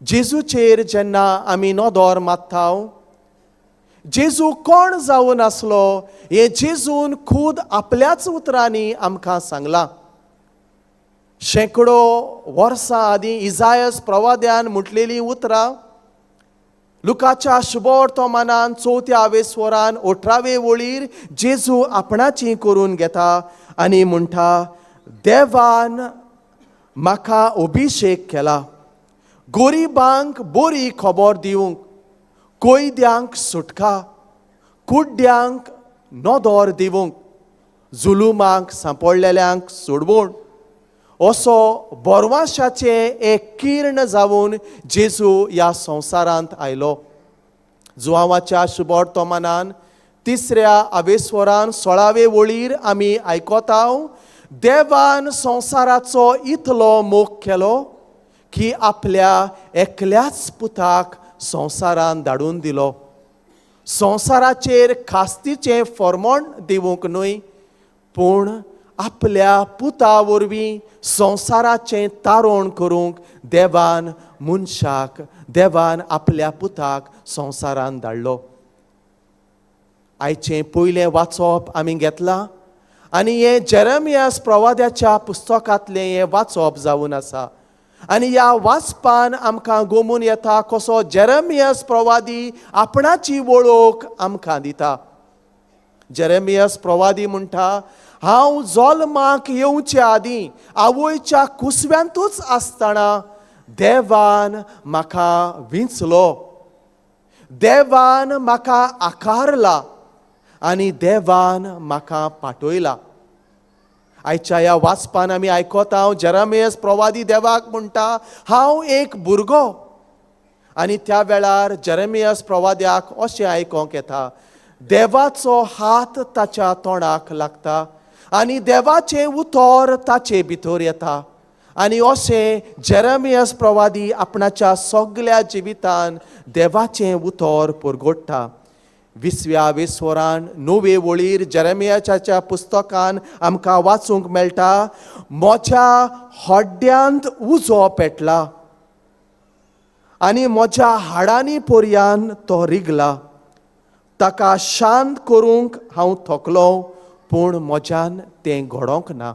जेजूचेर जेन्ना आमी नदर मारता, जेजू कोण जावन आसलो हें जेजून खूद आपल्याच उतरांनी आमकां सांगलां. शेंकडो वर्सां आदीं इजायस प्रवाद्यान म्हटलेलीं उतरां लुकाच्या शुभवर्तमानान चवथ्या आवेस्वरान 18वे वळीर जेजू आपणाची करून घेता आनी म्हणटा, देवान म्हाका अभिशेक केला गरिबांक बरी खबर दिवंक, कैद्यांक सुटका, कुड्ड्यांक नदर दिवंक, जुलुमाक सांपडलेल्यांक सोडवून. असो बोरवाशाचें एक किर्ण जावन जेजू ह्या संवसारांत आयलो. जुवांवाच्या शुभवर्तमानान तिसऱ्या आवेस्वरान 16वे वळीर आमी आयकता, देवान संवसाराचो इतलो मोग केलो की आपल्या एकल्याच पुताक संवसारान धाडून दिलो, संवसाराचेर खास्तीचें फॉर्मोण दिवंक न्हय, पूण आपल्या पुता वरवीं संवसाराचें तारण करूंक देवान मनशाक, देवान आपल्या पुताक संवसारान धाडलो. आयचें पयलें वाचप आमी घेतलां आनी हें जेरमियास प्रवाद्याच्या पुस्तकांतलें हें वाचप जावन आसा. आनी ह्या वाचपान आमकां गोमून येता कसो जेरमियास प्रवादी आपणाची वळख आमकां दिता. जेरेमियस प्रवादी म्हणटा, हांव जल्माक येवचे आदीं आवयच्या कुसव्यांतूच आसतना देवान म्हाका विंचलो, देवान म्हाका आकारला आनी देवान म्हाका पाठयला. आयच्या ह्या वाचपान आमी आयकता, जेरमियस प्रवादी देवाक म्हणटा, हांव एक भुरगो. आनी त्या वेळार जेरमियस प्रवाद्याक अशें आयकोंक येता, देवाचो हात ताच्या तोंडाक लागता आनी देवाचें उतर ताचे भितर येता. आनी अशें जेरमियस प्रवादी आपणाच्या सगल्या जिवितान देवाचें उतर परगोडटा. 20व्या वेस्वरान 9वे वळीर जेरमियाच्या पुस्तकान आमकां वाचूंक मेळटा, म्हज्या हड्ड्यांत उजो पेटला आनी म्हज्या हाडांनी पर्यान तो रिगला, ताका शांत करूंक हांव थकलो, पूण म्हज्यान तें घडोवंक ना.